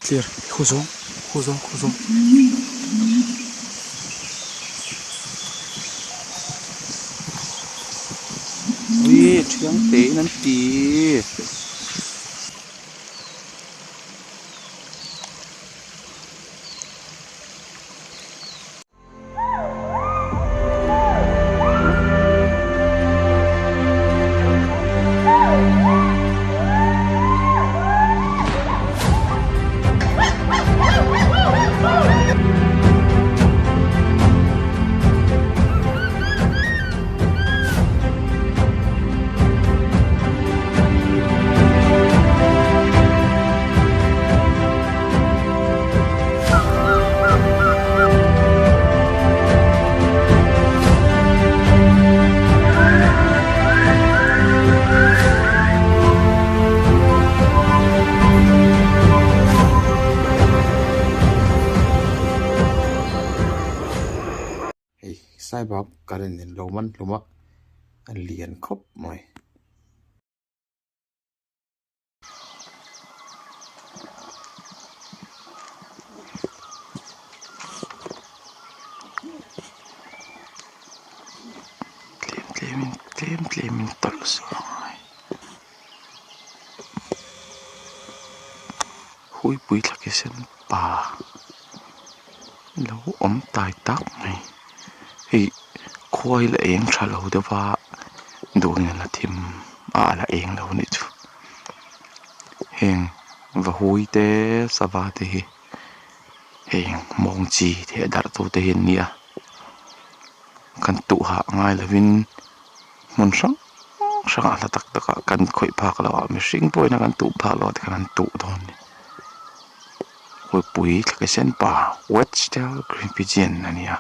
Clear khu zawng khu zawng khu zawng. Ui thiang tein an ti. Hei saibak current in lo man hlum a a lian khawp mai. Tlem tlem in tlem tlem in tawlh sawn a ngai huipui thla ki sen pa lo awm tai tak mai hei khua hi la eng tha lo deuh a duhin a la thim a a la eng lo anih chu heng vahui te sava te hi heng mawng chi theh darh tu te hi an ni a kan tuh hah ngai lovin hmun hrang hrang ah hla tak tak ah kan khawih phak loh ah mihring pawhin a kan tuh phak loh ah te khan an tuh dawn a ni huipui thla sen pa wet style green pigeon a ni a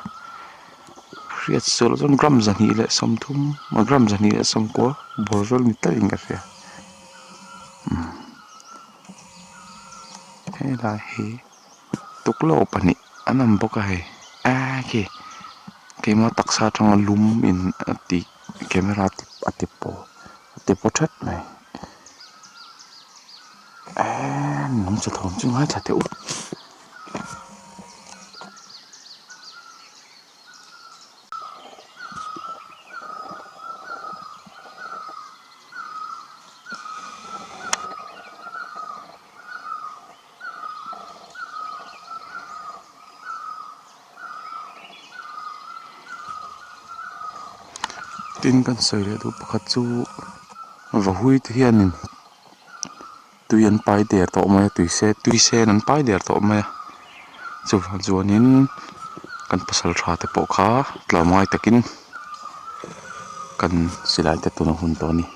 hriat sual chuan gram 230 gram 290 bawr vel ni tlatin ka hria umm helai hi tuklo pahnih an awm bawk a hei eee khi keima taksa atanga lum in a tih camera a ti paw a ti paw that mai eee nung che thawm chu ngaithla teh u. Tin kan sawi leh duh pakhat chu vahui te hianin tui an pai der tawh mai a tui se tui sen an pai der tawh mai a chuvang chuanin kan pasal tha te pawh kha tlawmngai takin kan silai te tuna hun tawh a ni.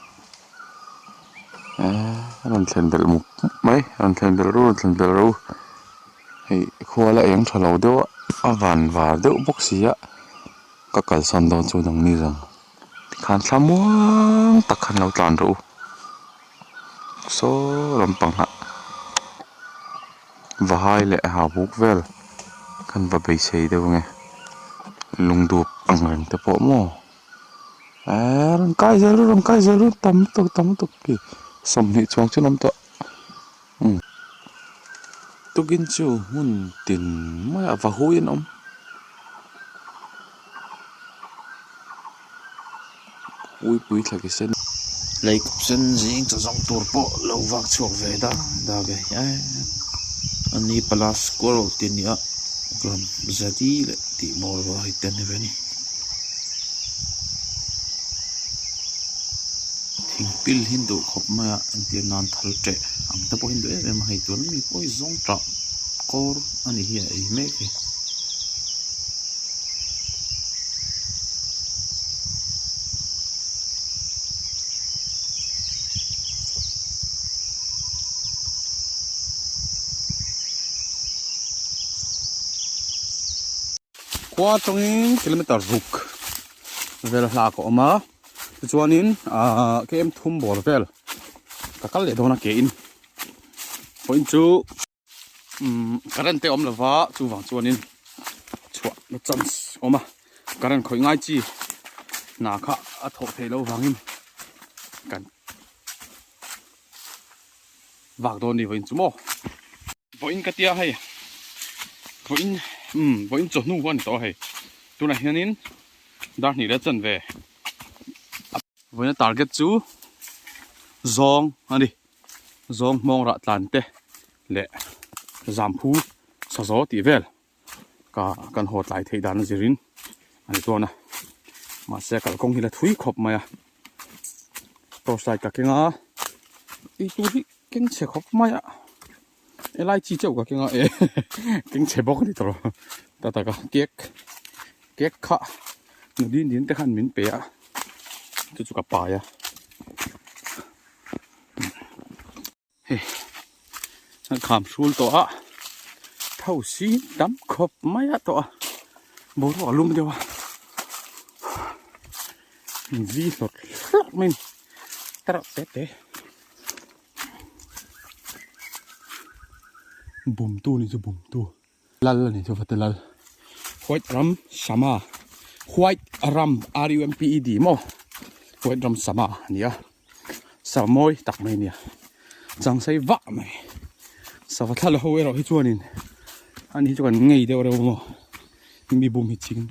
Eee a rawn thlen belh mup mup mai a rawn thlen belh ru a rawn thlen belh ru hei khua la eng tha lo deuh a a van var deuh bawk si a ka kalsan dawn chu nangni zawng tikhan thla muang tak khan lo tlan rawh u saw lampang ah vahai leh ha buk vel khan va beisei deuh ange lungdup ang reng te pawh maw. Eee rawn kai zel ru rawn kai zel ru tam lutuk tam lutuk khi 20 chuang chu an awm tawh umm tukin chu hmun tin maiah va hui an awm uipui thla ki sen lei kawp sen zing chaw zawng tur pawh lo vak chhuak ve dak dak e eee ani palace squirrel tih a ni a gram zadi leh tih mawl vai te ani ve a ni. Thing pil hi an duh khawp mai a entir nan thal teh ang te pawh hi an duh em em a hei tuna mi pawh hi zawng tah kawr a nih hi a ei mek hi. Khua atangin kilometer ruk vel hla ka awm a tichuanin ahh kem thum bawr vel ka kal leh dawn a ke in pawhin chu umm current te awm lova chuvang chuanin chhuah na chance a awm a current khawih ngai chi hna kha a thawh theih loh vangin kan vak dawn ni vawiin chu maw. Vawiin ka tia hei vawiin umm vawiin chawhnu a ni tawh a hei tunah hianin dar hnih leh chanve vawiina target chu zawng a ni zawng hmawng rah tlan te leh zamphu sazaw tih vel ka kan haw tlai theih dan a zirin a ni dawn a mahse kalkawng hi la thui khawp mai a torch light ka keng a eitur hi keng chhe khawp mai a helai chi chauh ka keng a e keng chhe bawk a ni tawh ta taka cake cake kha nudin din te khan min pe a chu chu ka pai a. Hei an kham hrul tawh a tho si tam khawp mai a tawh a boruak a lum deuh a vi hlawt hlawt mai a ni tereuh te te bumtu ni chu bumtu lal a ni chu va ti lal white ram sama white ram r u m p e d maw white ram sama a ni a sa mawi tak mai a nia chang sei vah mai sava thla la ho erawh hi chuanin ani hi chu kan ngei deuh reuh maw mi bum hi ching.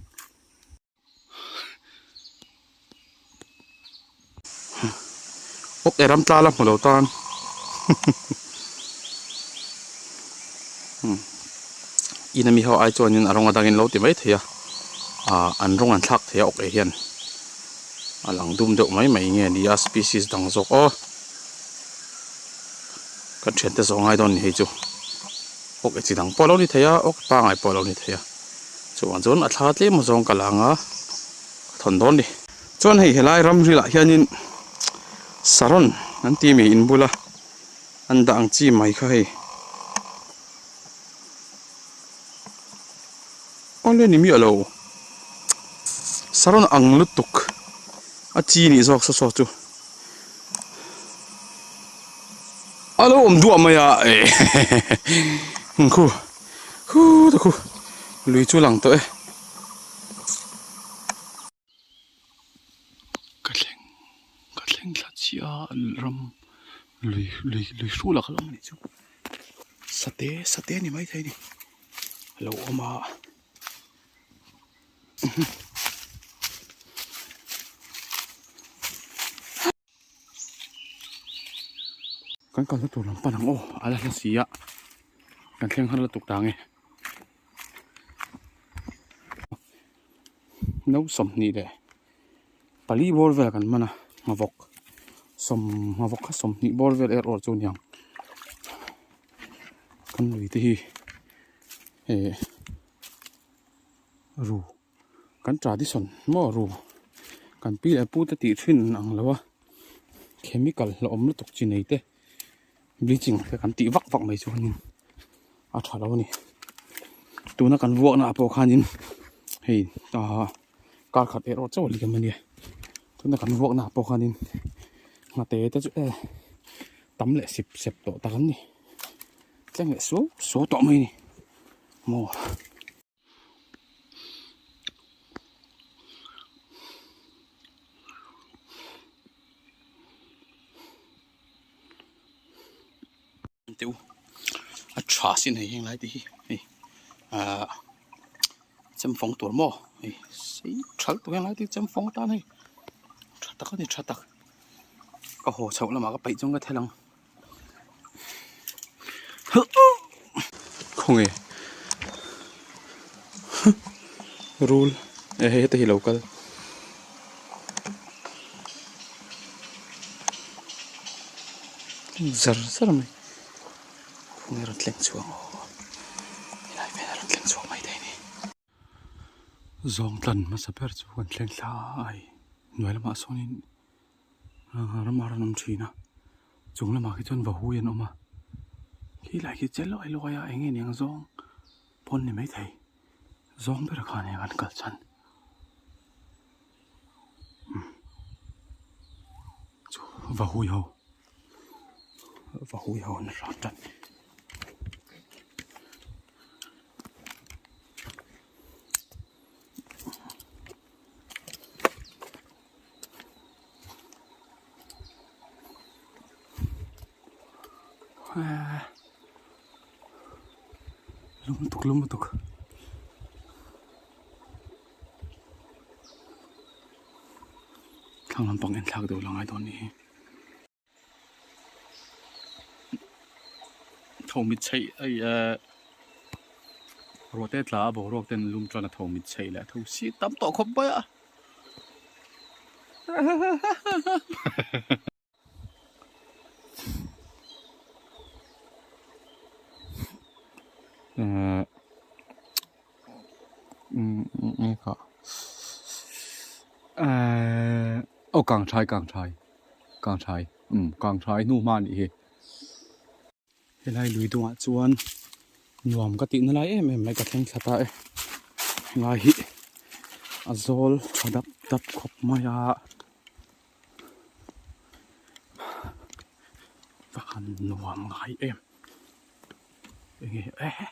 Awk e ram tlala hmu lo tan in ami ho ai chuanin a rawng a dangin lo ti mai thei a ah an rawng an thlak thei a awk e hian a lang dum deuh mai mai nge ni a species dang zawk aw kan thiante zawh ngai dawn a ni hei chu awk e chi dang pawh a lo ni thei a awk pangai pawh a lo ni thei a. Chuan chuan a thla tlem zawng ka la anga ka thawn dawn ni. Chuan hei helai ramri lah hianin saron an ti mi in bula an dah ang chi mai kha hei. Awle ni miah lo saron ang lutuk a chi nih zawk saw saw chu a lo awm duah mai a khu. Khu ta khu lui chu lang tawh e. Ka thleng ka thleng thla chiah a ram lui lui lui hrul ah ka lo awm anih chu sate sate a ni maithei a ni a lo awm a. Kan kalna tur lam pan ang aw a la hla si a kan thleng har lutuk ta nge no 20 leh pali bawr vel kan man a nghavawk sawm nghavawk kha 20 bawr vel er awr chu a niang kan lui te hi eh ru. Kan tradition maw ru kan pi leh pu te tih thin ang lo a chemical hlauhawm lutuk chi nei te bleaching te kan tih vak vak mai chuanin a tha lo a ni tuna kan vuakna ah pawh khanin hei ah kar khat erawh chauh a liam a nia tuna kan vuakna ah pawh khanin nghate te chu e tam leh sip sep tawh tak an ni tleng leh suau suau tawh mai a ni maw. Teu a tha sin hei heng lai te hi hei ahh chemfawng tur maw hei sei thal tur heng lai te hi chemfawng atan hei tha tak a ni tha tak ka haw chhoh lamah ka peih chuan ka thel ang. Khawnge rul e hei heta hi lo kal zar zar mai khawnge rawn tleng chhuak ang aw helai vel a rawn tleng chhuak mai thei a ni. Zawng tlan hmasa ber chu kan thleng thla a hei hnuai lamah sawnin. Ram ar an awm thin a chung lamah khi chuan vahui an awm a khi lai khi che luai luai a eng nge ni ang zawng pawn ni maithei zawng ber khan heng an kal chhan chu vahui ho vahui ho an hram tan. Lum lutuk lum lutuk. Thlang lampang en thlak deuh la ngai dawn ni hi. Tho mit chheih ai eh ruah te tla a boruak ten lum chuan a tho mit chheih leh a tho si tam tawh khawp mai a. Aw kang thai kang thai kang thai umm kang thai hnu hma a nih hi helai lui dungah chuan nuam ka tihna lai em em mai ka thleng thla ta e helai hi a zawl tha dap dap khawp mai a. Va han nuam ngai em enge eh eh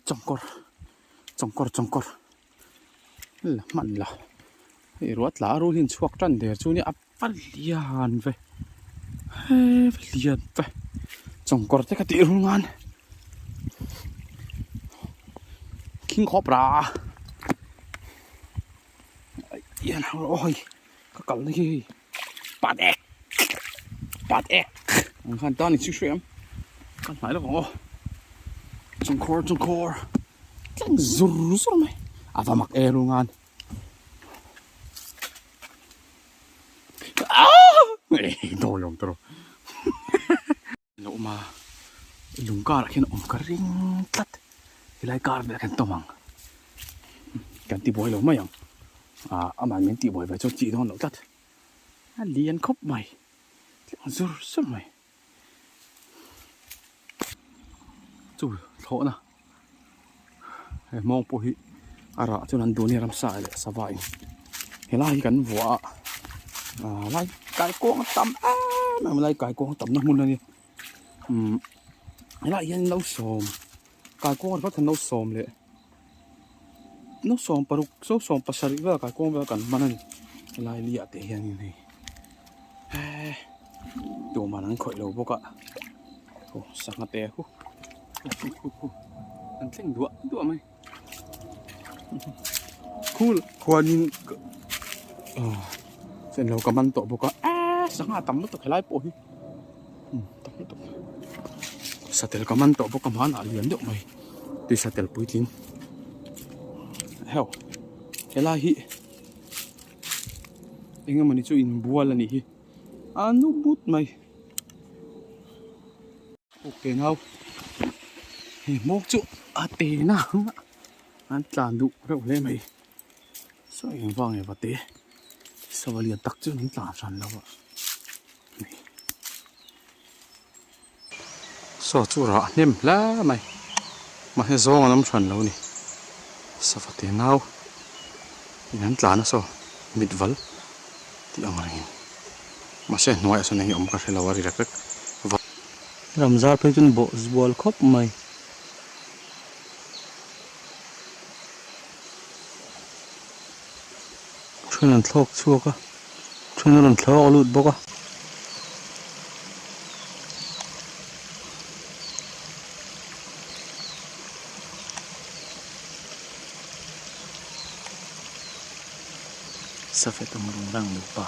chawngkawr chawngkawr chawngkawr la hman la hei ruah tla a rul hi an chhuak tan der chu nia a va lian ve he va lian ve chawngkawr te ka tih rul ngan khing khawp ra. Ian ho oi ka kal na hi pat ek pat ek ang khan tan chu hriam ka hnai lo aw chungkhur chungkhur tlang zur zur mai a va mak e ru ngan ah dawi awm tawh Lo awm a, lung karah khian awm ka ring tlat, helai kar velah khian tawm ang, kan ti buai lo mai ang, ah amah min tih buai ve chuan tih dawn loh tlat, a lian khawp mai, tlang zur zur mai, chu thlawhna he hmawng pawh hi a rah chuan an duh nia ramsa leh sava in helai hi kan vuah a ah lai kaikuang a tam em em a lai kaikuang a tamna hmun a ni umm helaiah hian no sawm kaikuang ringawt hian no sawm leh no sawm paruk no sawm pasarih vel kaikuang vel kan hman a ni helai liah te hianin hei eee tuman an khawih lo bawk a aw sangha te hu. An thleng duah duah mai cool khuanin chen lo ka man tawh bawk a eee sangha tam lutuk helai pawh hi tam lutuk satel ka man tawh bawk a hmanah lian deuh mai tui satel puitling heuh helai hi eng emawni chu inbual a nih hi a nu but mai. Ok nau hei hmawk chu a te na an tlan duh reuh hle mai saw eng vang nge va te sava lian tak chu an tlan hran lo a saw chu rah hnem hle mai mahse zawng an awm hran lo a ni sava te nau in an tlan a saw mitval tih ang rengin mahse hnuaiah sawn eng nge awm ka hre lo a ri rek rek va. Ramzar phei chuan bawh zual khawp mai. Then an thlawk chhuak a, then a rawn thlawk lut bawk a. Safet awm rung rang nupa.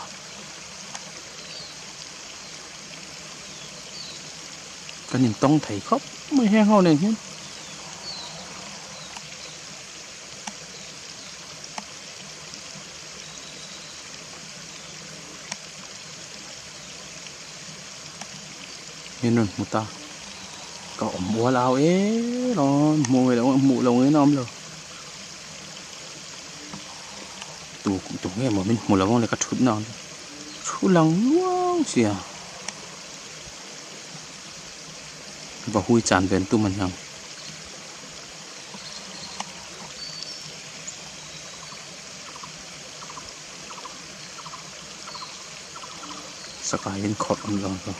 Kan intawng thei khawp mai heng ho nen hian. Min rawn hmu ta. Ka awm ual au em rawn hmuh ve loh hmuh loh ngei na awm lo. Tu tu nge maw min hmu lo ang le ka thut na ang thu lang luau sia va hui chan ven tum a niang. Sakai in khawrh an lo ang.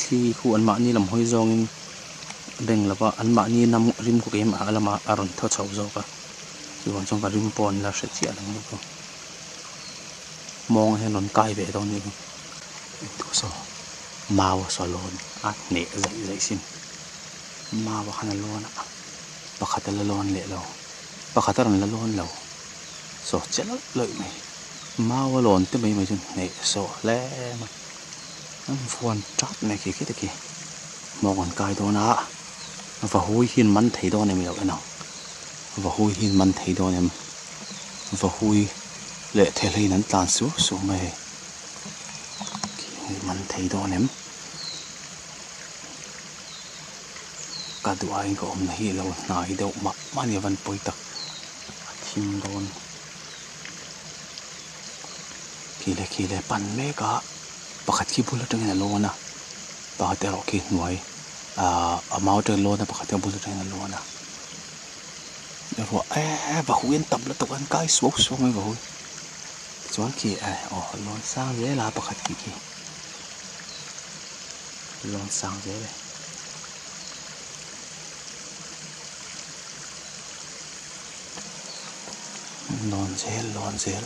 Thli khu an mahni lam hawi zawngin a beng lo va, an mahni nam rim khu keimah a lamah a rawn thaw chho zawk a, chuvang chuan ka rim pawh an la hre chiah lo bawk a, mawngah hian rawn kai ve dawn nia engthu saw mau a saw lawn a hneh zaih zaih sin mau ah khan a lawn a pakhat a la lawn leh lo pakhat a rawn la lawn lo saw che lawih lawih mai mau a lawn te mai mai chu hneh sawh hle mai. An vuan chat mai khi khi te khi hmawk an kai dawn a vahui hi an man thei dawn em lo en ang vahui hi an man thei dawn em vahui leh thehleiin an tlan suau suau mai hei khi an man thei dawn em ka duh aiin ka awmna hi alo hnai deuh mah mah a ni a van pawi tak a thim dawn. Khi leh khi leh pan mek a pakhat khi bul atangin a lawn a pakhat erawh khi hnuai ahh a mau atangin a lawn a pakhat erawh bul atangin a lawn a ruah eee vahui an tam lutuk a an kai suau suau mai vahui tichuan khi eh aw a lawn sang zel a pakhat khi khi lawn sang zel e. Lawn zel lawn zel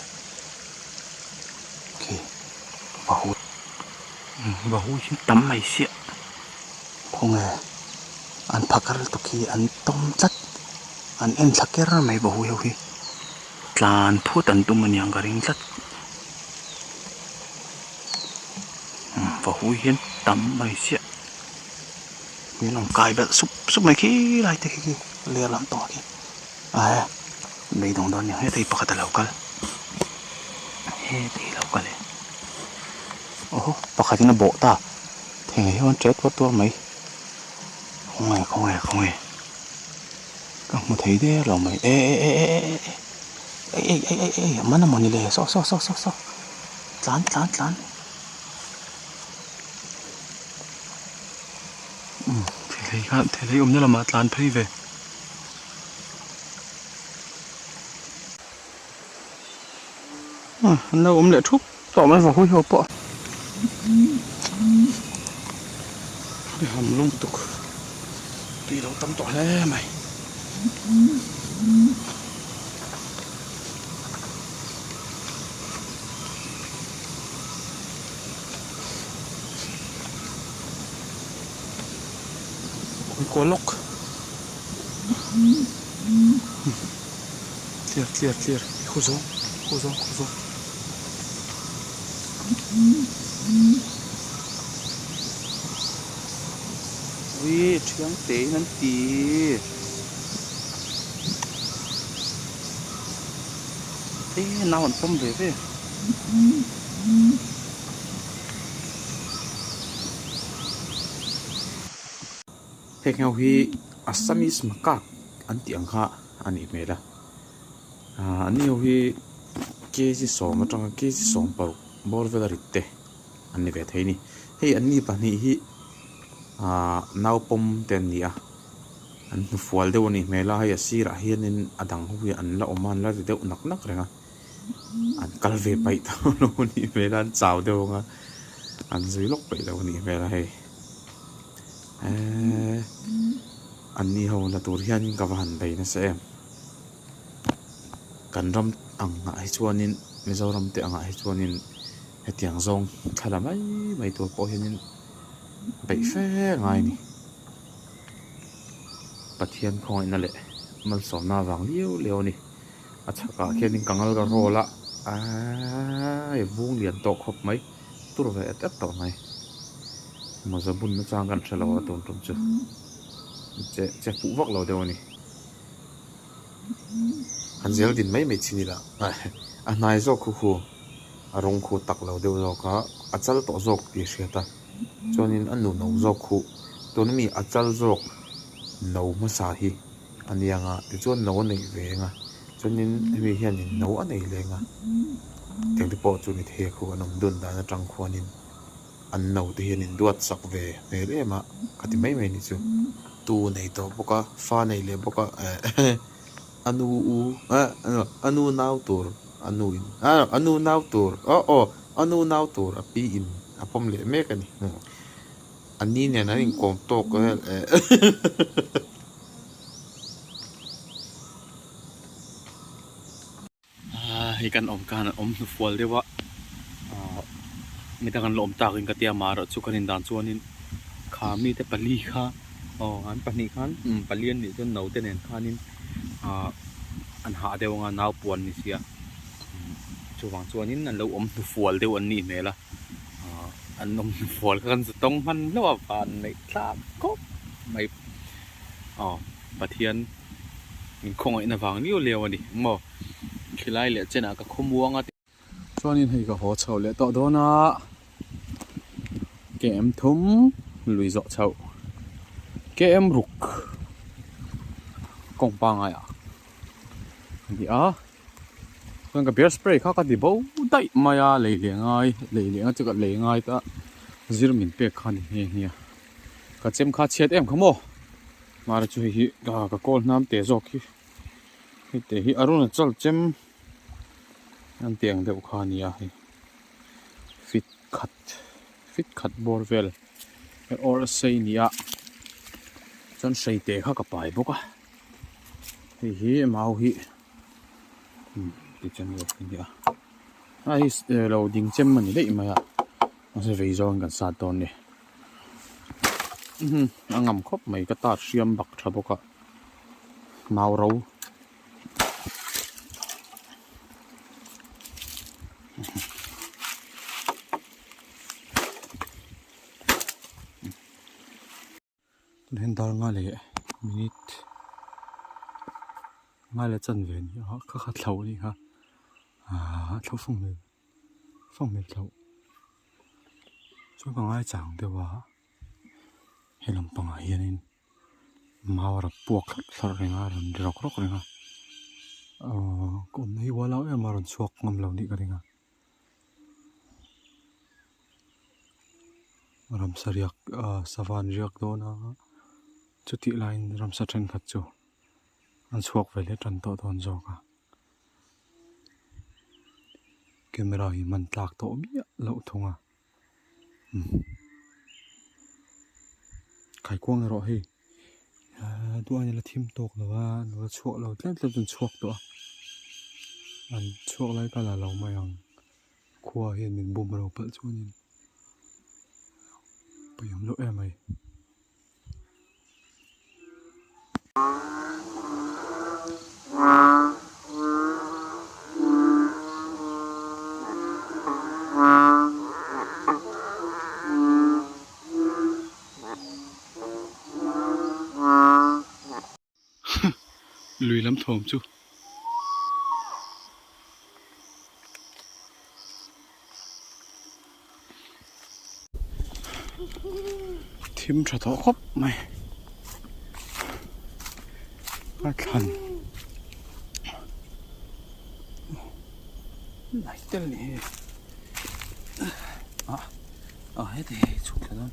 khi vahu vahu hi tam mai siah khawnge an phakar lutuk hi an tawm tlat an en thla ker mai vahu ho hi tlan phut an tum aniang ka ring tlat vahu hian tam mai siah min rawn kai belh sup sup mai khi lai te khi ler lam tawh khi. Ae beidawng dawn nia hetah hi pakhat a lo kal hetah hi a lo kal e aw pakhat in a bawh ta thei hian ṭe tuar tuar mai khawnge khawnge khawnge ka hmu thei der lo mai e e e e e e ei ei ei ei a man a mawni le saw saw saw saw saw tlan tlan tlan. Thilei kha thilei awmna lamah tlan phei ve. An lo awm leh thup tawh mai vahui ho pawh. Ham lung tuk tui lo tam tawh hle mai. Kawi lawk. Clear clear clear khu zawng khu zawng khu zawng. Ui thiang tein an ti. E nau an pawm ve ve. Heng ho hi Assamese macaque an tih ang kha a nih hmel a ah an ni ho hi kg sawm atanga kg sawm paruk bawr vel a rit te an ni ve thei a ni hei an ni pahnih hi ah naupawm te an ni a an hnufual deuh a nih hmel a hei a sirah hianin a dang ho hi an la awm a an la ri deuh nak nak reng a. An kal ve paih tawh lo a nih hmel a an chau deuh ang a an zui lawk paih lo a nih hmel a hei eee an ni ho la tur hian ka va han bei nasa em kan ram ang ah hi chuanin Mizoram te angah hi chuanin hetiang zawng thla la mai mai tur pawh hianin beih fe ngai a ni Pathian khawngaihna leh malsawmna avang liau liau a ni. A chhakah khianin ka ngal ka rawl a aii vung lian tawh khawp mai tur ve et et tawh mai mawza bun na chang kan hre lo a tun tum chu che che fuh vak lo deuh a ni han zel din mai mai chin ila a hnai zawk khu khu a rawng khu tak lo deuh zawk a a chal tawh zawk tih a hriat a chuanin a nu no zawk khu tuna mi a chal zawk no hmasa hi. A ni ang a tichuan no a neih ve ang a chuanin hemi hianin no a nei leng a tiang te pawh chu ni thei a khu an awm dun dan atang khuanin an no te hianin duat sak ve hmel em a ka ti mai mai ni chu. Tu nei tawh bawk a fa nei leh bawk a eh a nu u eh a nu nau tur a nu in a nu nau tur aw aw a nu nau tur a pi in a pawm leh mek a ni. An ni nen an inkawm tawk vel eh. Hei kan awm khan an awm hnufual deuh a ahh midang an la awm takin ka tia amaherawh chu kan indan chuanin kha mite pali kha aw an pahnih khan umm pali an nih chuan naute nen khanin ahh an hah deuh anga nau puan ni sia chuvang chuanin an lo awm hnufual deuh an nih hmel a ahh an awm hnufual kha kan za tawng hman hlauh a van neih thlak khawp mai aw Pathian min khawngaihna vang liau liau a ni maw khilai leh chenah ka khawmuang a. Chuanin hei ka haw chho leh tawh dawn a KM thum lui zawh chhoh KM ruk kawng pangai ah a ni a chuan ka bear spray kha ka ti bo daih mai a lei leh ngai lei leh chu ka lei ngai ta zir min pek kha a ni nghe nghe a ka chem kha a chhiat em kha maw. Mara chu hei hi ka kawl hnam teh zawk hi hei te hi Arunachal chem an tih ang deuh kha a ni a hei fit khat fit khat bawr vel awr a sei a ni a chuan hrei te kha ka pai bawk a hei hi mau hi umm tichuan a ni a a hei lo ding chem a ni daih mai a mahse vei zawng kan sat dawn a ni. A ngam khawp mai ka tar hriam bak tha bawk a mau ro tunah hian dar nga leh minute nga leh chanve a ni a kha kha thlo a nih kha ahh thlo fawng hmel fawng hmel thlo. Chuan ka ngai chang deuh a he lampangah hianin mau a rawn puak thlarh thlarh reng a a rawn ri rawk rawk reng a ahh ka awmna hi ual au em a rawn chhuak ngam lo nih ka ring a ramsa riak ahh sava an riak dawn a chutih laiin ramsa thenkhat chu an chhuak ve leh tan tawh dawn zawk a. Camera hi hman tlak tawh miah loh thung a umm kaikuang erawh hei ahh duh aiin a la thim tawk lo a an la chhuak lo tlem tlem chu an chhuak tawh a an chhuak lai ka la lo mai ang khua hian min bum ro palh chuanin pawi awm loh em mai. Lui lam thawm chu. Thim tha tawh khawp mai a thlan lai tel ni hi ah ah heti hei chhuk thla dawn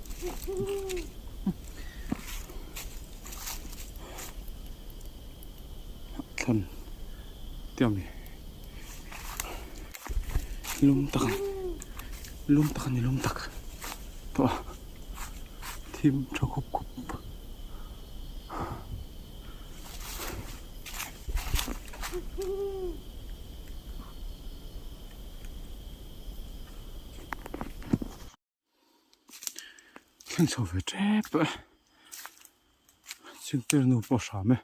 thlan te awm ni lum tak lum tak a ni lum tak tawh a thim tha khup khup. Thleng chho ve tep a chingtir nu pawh hram e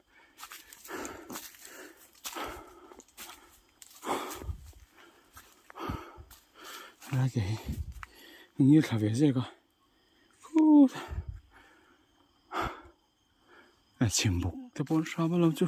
helai te hi a ngil thla ve zek a khuuu a chim bawk te pawh an hram alawm chu.